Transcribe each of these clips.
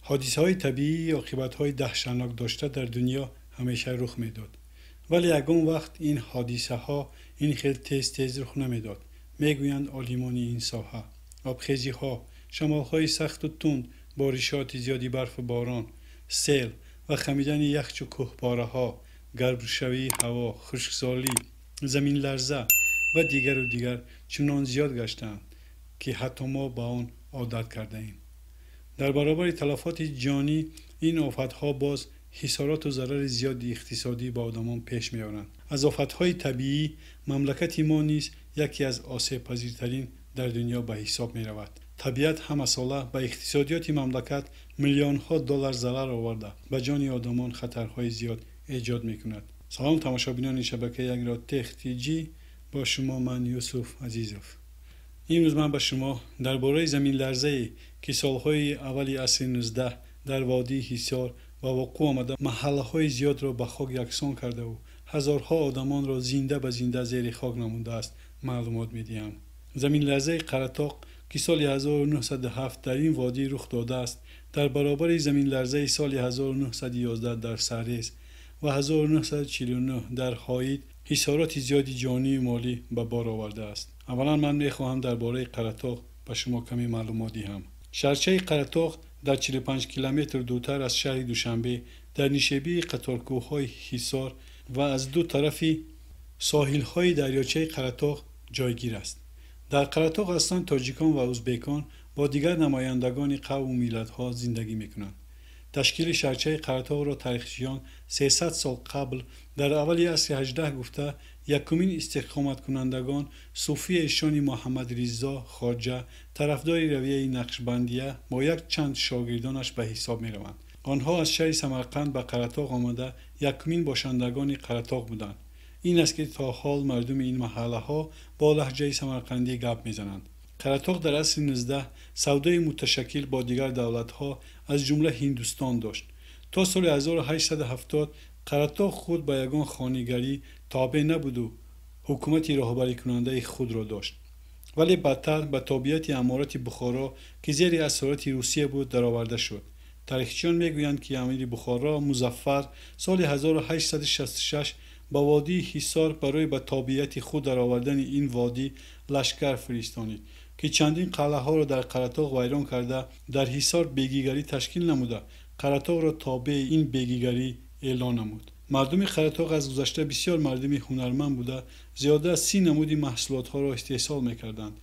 Ҳодисаҳои табиӣ оқибатҳои даҳшатнок дошта дар дунё ҳамеша рух медод. Вале ягон вақт ин ҳодисаҳо ин хел тез-тез рух намедод, мегӯянд олимони ин соҳа. Обхезиҳо, шамолҳои сахту тунд, боришоти зиёди барфу борон, сел ва хамидани яхчу кӯҳпораҳо, гармшавии ҳаво, хушксолӣ, заминларза ва дигару дигар чунон зиёд гаштаанд, ки ҳатто мо ба он одат кардаем. Дар баробари талафоти ҷонӣ ин офатҳо боз ҳисороту зарари зиёди иқтисодӣ ба одамон пеш меоранд. Аз офатҳои табиӣ мамлакати мо низ яке аз осебпазиртарин дар дунё ба ҳисоб меравад. Табиат ҳамасола ба иқтисодиёти мамлакат миллионҳо доллар зарар оварда, ба ҷони одамон хатарҳои зиёд эҷод мекунад. Салом тамошобинони шабакаи Агротех ТЖ, бо шумо ман Юсуф Азизов. Имрӯз ман ба шумо дар бораи заминларзае, ки солҳои аввали асри 19 дар водии Ҳисор ба вуқӯъ омада, маҳаллаҳои зиёдро ба хок яксон кардаву ҳазорҳо одамонро зинда ба зинда зери хок намудааст, маълумот медиҳам. Заминларзаи Қаратоқ, ки соли 1907 дар ин водӣ рух додааст, дар баробари заминларзаи соли 1911 дар Сарез ва 1949 дар Ҳоид ҳисороти зиёди ҷонию молӣ ба бор овардааст. Аввалан ман мехоҳам дар бораи Қаратоқ ба шумо каме маълумот диҳам. Шаҳрчаи Қаратоқ дар 45 километр дуртар аз шаҳри Душанбе дар нишебии қаторкӯҳҳои Ҳисор ва аз ду тарафи соҳилҳои дарёчаи Қаратоқ ҷойгир аст. Дар Қаратоқ аслан тоҷикон ва узбекон бо дигар намояндагони қавму миллатҳо зиндагӣ мекунанд. Ташкили шаҳрчаи Қаратоқро тарихчиён 300 сол қабл дар аввали асри 18 гуфта, якумин истиқоматкунандагон суфии эшони Муҳаммадризо Хоҷа, тарафдори равияи Нақшбандия, бо як чанд шогирдонаш ба ҳисоб мераванд. Онҳо аз шаҳри Самарқанд ба Қаратоқ омада, якумин бошандагони Қаратоқ буданд. Ин аст, ки то ҳол мардуми ин маҳаллаҳо бо лаҳҷаи самарқандӣ гап мезананд. Қаратоқ дар асри 19 савдои муташаккил бо дигар давлатҳо, аз ҷумла Ҳиндустон дошт. То соли 1870 Қаратоқ худ ба ягон хонигарӣ тобеъ набуду ҳукумати роҳбарикунандаи худро дошт. Вале баъдтар ба тобеияти аморати Бухоро, ки зери асорати Русия буд, дароварда шуд. Тарихчиён мегӯянд, ки амири Бухоро Музаффар соли 1866 ба водии Ҳисор барои ба тобеияти худ даровардани ин водӣ лашкар фиристонид, ки чандин қалъаҳоро дар Қаратоқ вайрон карда, дар Ҳисор бегигарӣ ташкил намуда, Қаратоқро тобеи ин бегигарӣ эълон намуд. Мардуми Қаратоқ аз гузашта бисёр мардуми ҳунарманд буда, зиёда аз 30 намуди маҳсулотҳоро истеҳсол мекарданд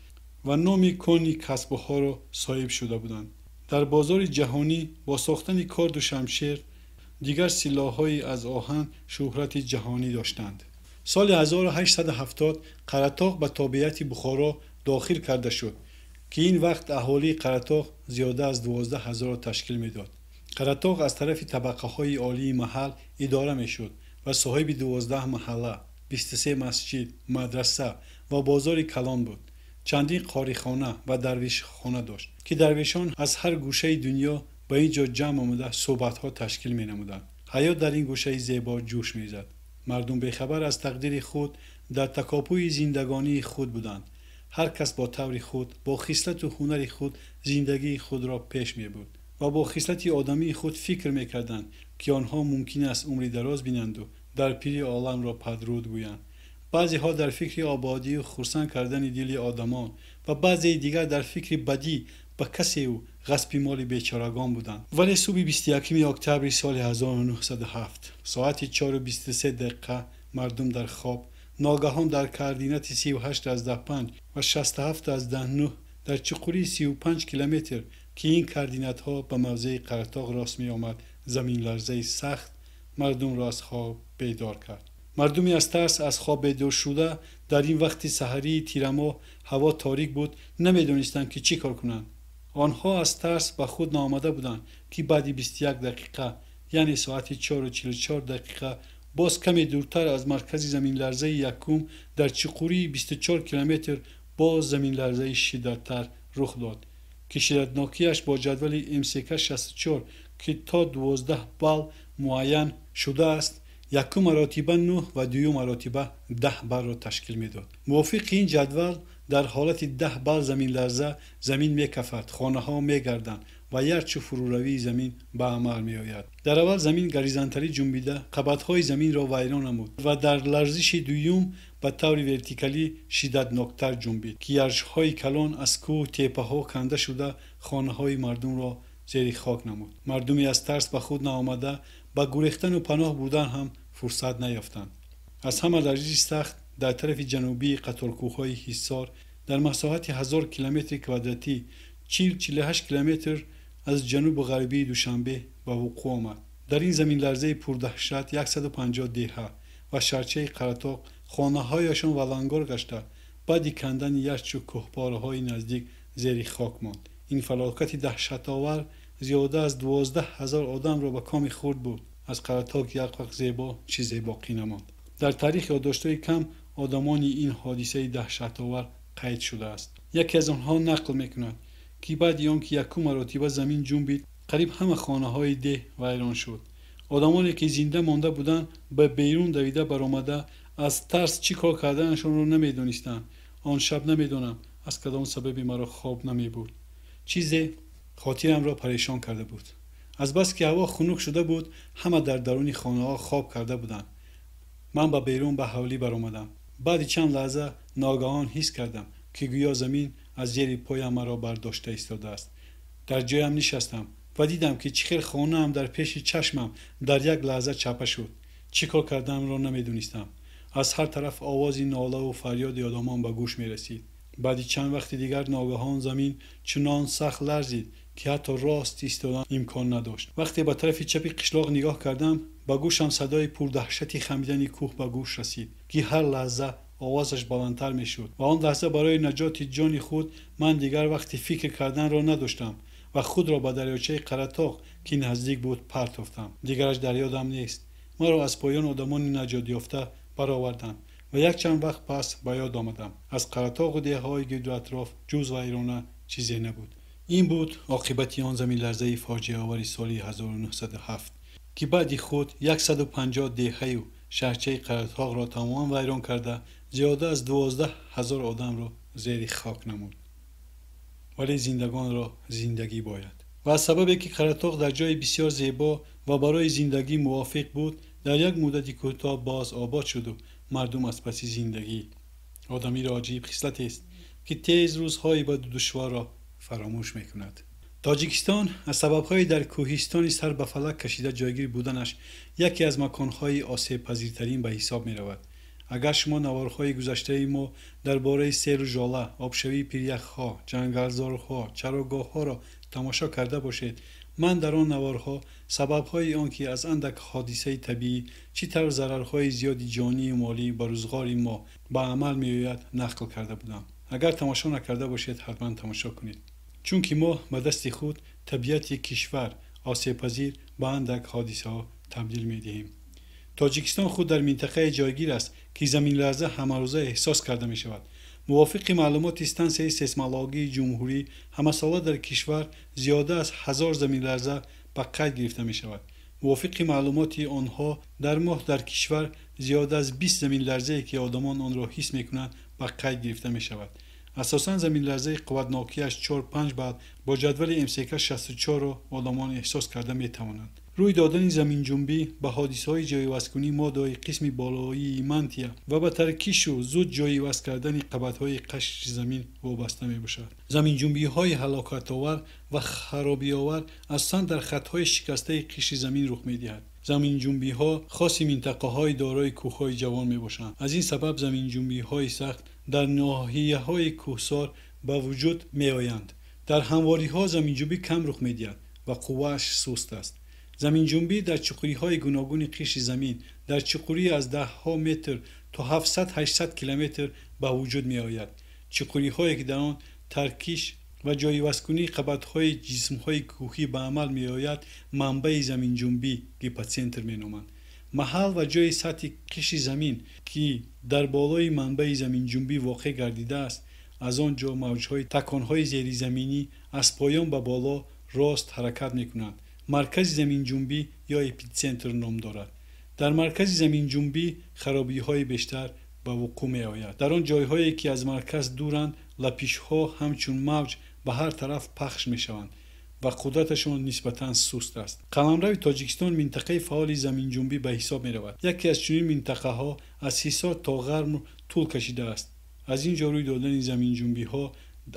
ва номи кони касбҳоро соҳиб шуда буданд. Дар бозори ҷаҳонӣ бо сохтани корду шамшер, дигар силоҳҳои аз оҳан шӯҳрати ҷаҳонӣ доштанд. Соли 1870 Қаратоқ ба тобеияти Бухоро дохил карда шуд, ки ин вақт аҳолии Қаратоқ зиёда аз 12 ҳазорро ташкил медод. Қаратоқ аз тарафи табақаҳои олии маҳал идора мешуд ва соҳиби 12 маҳалла, 23 масҷид, мадраса ва бозори калон буд. Чандин қорихона ва дарвешхона дошт, ки дарвешон аз ҳар гӯшаи дунё ба ин ҷо ҷамъ омада суҳбатҳо ташкил менамуданд. Ҳаёт дар ин гӯшаи зебо ҷӯш мезад. Мардум бехабар аз тақдири худ дар такопӯи зиндагонии худ буданд. Ҳар кас бо таври худ, бо хислату ҳунари худ зиндагии худро пеш мебурд ва бо хислати одамии худ фикр мекарданд, ки онҳо мумкин аст умри дароз бинанду дар пири оламро падруд гӯянд. Баъзеҳо дар фикри ободию хурсанд кардани дили одамон ва баъзеи дигар дар фикри бадӣ ба касеу ғасби моли бечорагон буданд. Вале субҳи 21 октябри соли 1907 соати 4:23 дақиқа мардум дар хоб ногаҳон дар координати 38,5 ва 67,9 дар чуқурии 35 километр, ки ин координатҳо ба мавзеи Қаратоқ рост меомад, заминларзаи сахт мардумро аз хоб бедор кард. Мардуми аз тарс аз хоб бедор шуда дар ин вақти саҳарии тирамоҳ, ҳаво торик буд, намедонистанд, ки чӣ кор кунанд. Онҳо аз тарс ба худ наомада буданд, ки баъди 21 дақиқа, яъне соати 4:44 дақиқа, боз каме дуртар аз маркази заминларзаи якум дар чуқурии 24 километр боз заминларзаи шиддаттар рух дод, ки шиддатнокиаш бо ҷадвали МСК 64, ки то 12 балл муайян шудааст, якум маротиба 9 ва дуюм маротиба 10 баллро ташкил медод. Мувофиқи ин ҷадвал дар ҳолати 10 балл заминларза замин мекафад, хонаҳо мегарданд, ва ярчу фурӯравии замин ба амал меояд. Дар аввал замин горизонталӣ ҷунбида қабатҳои заминро вайрон намуд ва дар ларзиши дуюм ба таври вертикалӣ шиддатноктар ҷунбид, ки ярчҳои калон аз кӯҳу теппаҳо канда шуда хонаҳои мардумро зери хок намуд. Мардуме аз тарс ба худ наомада ба гурехтану паноҳ бурдан ҳам фурсат наёфтанд. Аз ҳама ларзиши сахт дар тарафи ҷанубии қаторкӯҳҳои Ҳисор дар масоҳати 1000 километри квадратӣ 40-48 километр аз ҷанубу ғарбии Душанбе ба вуқӯъ омад. Дар ин заминларзаи пурдаҳшат 150 деҳа ва шаҳрчаи Қаратоқ хонаҳояшон валангор гашта, баъди кандани ярчу кӯҳпораҳои наздик зери хок монд. Ин фалокати даҳшатовар зиёда аз 12 000 одамро ба коми хурд бурд. Аз Қаратоқ як вақт зебо чизе боқӣ намонд. Дар таърих ёддоштҳои кам одамони ин ҳодисаи даҳшатовар қайд шудааст. Яке аз онҳо нақл мекунад, ки баъди он ки якум маротиба замин ҷунбид, қариб ҳама хонаҳои деҳ вайрон шуд. Одамоне ки зинда монда буданд, ба берун давида баромада аз тарс чӣ кор карданашонро намедонистанд. Он шаб намедонам аз кадом сабаби маро хоб намебурд. Чизе хотирамро парешон карда буд. Азбаски ҳаво хунук шуда буд, ҳама дар даруни хонаҳо хоб карда буданд. Ман ба берун ба ҳавлӣ баромадам. Баъди чанд лаҳза ногаҳон ҳис кардам, ки гӯё замин аз зери поям маро бардошта истодааст. Дар ҷоям нишастам ва дидам, ки чӣ хел хонаам дар пеши чашмам дар як лаҳза чапа шуд. Чӣ кор карданамро намедонистам. Аз ҳар тараф овози нолаву фарёди одамон ба гӯш мерасид. Баъди чанд вақти дигар ногаҳон замин чунон сахт ларзид, ки ҳатто рост истодан имкон надошт. Вақте ба тарафи чапи қишлоқ нигоҳ кардам, ба гӯшам садои пурдаҳшати хамидани кӯҳ ба гӯш расид, ки ҳар лаҳза овозаш баландтар мешуд. Ва он лаҳза барои наҷоти ҷони худ ман дигар вақти фикр карданро надоштам ва худро ба дарёчаи Қаратоқ, ки наздик буд, партофтам. Дигараш дар ёдам нест. Маро аз поён одамони наҷотёфта бароварданд ва якчанд вақт пас ба ёд омадам. Аз Қаратоқу деҳаҳои гирду атроф ҷуз вайрона чизе набуд. Ин буд оқибати он заминларзаи фоҷиаовари соли 1907, ки баъди худ 150 деҳаю шаҳрчаи Қаратоқро тамоман вайрон карда, зиёда аз 12 000 одамро зери хок намуд. Вале зиндагонро зиндагӣ бояд. Ва аз сабабе ки Қаратоқ дар ҷои бисёр зебо ва барои зиндагӣ мувофиқ буд, дар як муддати кӯтоҳ боз обод шуду мардум аз паси зиндагӣ. Одамиро аҷиб хислатест, ки тез рӯзҳои баду душворро фаромӯш мекунад. Тоҷикистон аз сабабҳои дар кӯҳистони сар ба фалак кашида ҷойгир буданаш яке аз маконҳои осебпазиртарин ба ҳисоб меравад. Агар шумо наворҳои гузаштаи мо дар бораи селу жола, обшавии пиряхҳо, ҷангалзорҳо, чарогоҳҳоро тамошо карда бошед, ман дар он наворҳо сабабҳои он ки аз андак ҳодисаи табиӣ чӣ тавр зарарҳои зиёди ҷонию молӣ ба рӯзғори мо ба амал меояд нақл карда будам. Агар тамошо накарда бошед, ҳатман тамошо кунед. Чунки мо ба дасти худ табиати кишвар осебпазир ба андак ҳодисаҳо табдил медиҳем. Тоҷикистон худ дар минтақае ҷойгир аст, ки заминларза ҳамарӯза эҳсос карда мешавад. Мувофиқи маълумоти стансияи сейсмологии ҷумҳурӣ, ҳамасола дар кишвар зиёда аз 1000 заминларза ба қайд гирифта мешавад. Мувофиқи маълумоти онҳо, дар моҳ дар кишвар зиёда аз 20 заминларзае, ки одамон онро ҳис мекунанд, ба қайд гирифта мешавад. Асосан заминларзаи қувватнокиаш 4-5 балл бо ҷадвали МСК 64-ро одамон эҳсос карда метавонанд. Рӯй додани заминҷунбӣ ба ҳодисаҳои ҷойивазкунии моддаҳои қисми болоии мантия ва ба таркишу зуд ҷойиваз кардани қабатҳои қашри замин вобаста мебошад. Заминҷунбиҳои ҳалокатовар ва харобиовар асосан дар хатҳои шикастаи қишри замин рух медиҳад. Заминҷунбиҳо хоси минтақаҳои дорои кӯҳҳои ҷавон мебошанд. Аз ин сабаб заминҷунбиҳои сахт дар ноҳияҳои кӯҳсор ба вуҷуд меоянд. Дар ҳамвориҳо заминҷунбӣ кам рух медиҳад ва қуввааш суст аст. Заминҷунбӣ дар чуқуриҳои гуногуни қишри замин дар чуқурӣ аз даҳҳо метр то 700-800 километр ба вуҷуд меояд. Чуқуриҳое ки дар он таркиш ва ҷойивазкунии қабатҳои ҷисмҳои кӯҳӣ ба амал меояд, манбаи заминҷунбӣ гипотсентр меноманд. Маҳал ва ҷои сатҳи қишри замин, ки дар болои манбаи заминҷунбӣ воқеъ гардидааст, аз он ҷо мавҷҳои таконҳои зеризаминӣ аз поён ба боло рост ҳаракат мекунанд. Маркази заминҷунбӣ ё эпитсентр ном дорад. Дар маркази заминҷунбӣ харобиҳои бештар ба вуқӯъ меояд. Дар он ҷойҳое ки аз марказ дуранд, лапишҳо ҳамчун мавҷ ба ҳар тараф пахш мешаванд. ва қудраташон нисбатан суст аст. Қаламрави Тоҷикистон минтақаи фаъоли заминҷунбӣ ба ҳисоб меравад. Яке аз чунин минтақаҳо аз Ҳисор то Ғарм тӯл кашидааст. Аз ин ҷо рӯй додани заминҷунбиҳо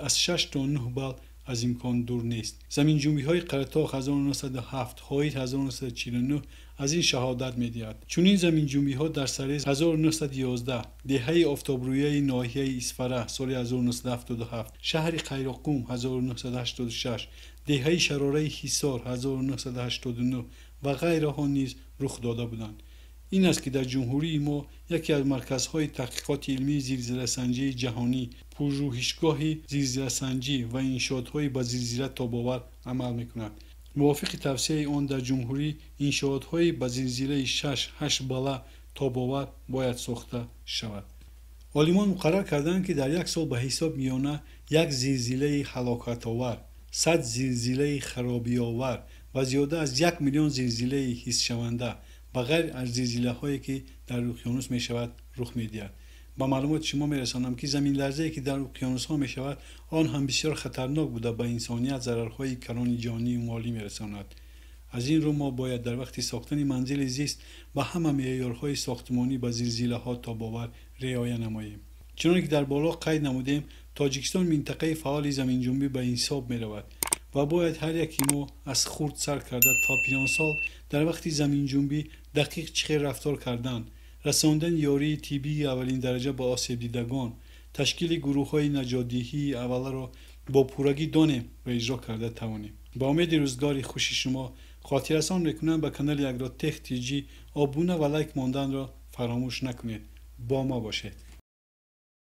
аз 6 то 9 балл аз имкон дур нест. Заминҷунбиҳои Қаратоғ 1907, Хоид 1949 аз ин шаҳодат медиҳад. Чунин заминҷунбиҳо дар Сарез 1911, деҳаи Офтобрӯяи ноҳияи Исфара соли 1977, шаҳри Қайроққум 1986, деҳаи Шарораи Ҳисор 1989 ва ғайраҳо низ рух дода буданд. Ин аст, ки дар ҷумҳурии мо яке аз марказҳои таҳқиқоти илмии зилзиласанҷии ҷаҳонӣ, пажӯҳишгоҳи зилзиласанҷӣ ва иншоотҳои ба зилзила тобовар амал мекунад. Мувофиқи тавсияи он дар ҷумҳурӣ иншоотҳои ба зилзилаи 6-8 балла тобовар бояд сохта шавад. Олимон муқаррар карданд, ки дар як сол ба ҳисоб миёна як зилзилаи ҳалокатовар, 100 зилзилаи харобиовар ва зиёда аз 1 миллион зилзилаи ҳиссшаванда ба ғайр аз зилзилаҳое, ки дар уқёнус мешавад, рух медиҳад. Ба маълумоти шумо мерасонам, ки заминларзае, ки дар уқёнусҳо мешавад, он ҳам бисёр хатарнок буда, ба инсоният зарарҳои калони ҷонию молӣ мерасонад. Аз ин рӯ мо бояд дар вақти сохтани манзили зист ба ҳама меъёрҳои сохтмонӣ ба зилзилаҳо тобовар риоя намоем. Чуноне ки дар боло қайд намудем, Тоҷикистон минтақаи фаъоли заминҷунбӣ ба ҳисоб меравад ва бояд ҳар яки мо аз хурд сар карда то пиронсол дар вақти заминҷунбӣ дақиқ чӣ хел рафтор кардан, расондани ёрии тиббии аввалиндараҷа ба осебдидагон, ташкили гурӯҳҳои наҷотдиҳии авваларо бо пуррагӣ донем ва иҷро карда тавонем. Ба умеди рӯзгори хуши шумо хотиррасон мекунам, ба канали Агротех Тҷ обуна ва лайк монданро фаромӯш накунед. Бо мо бошед.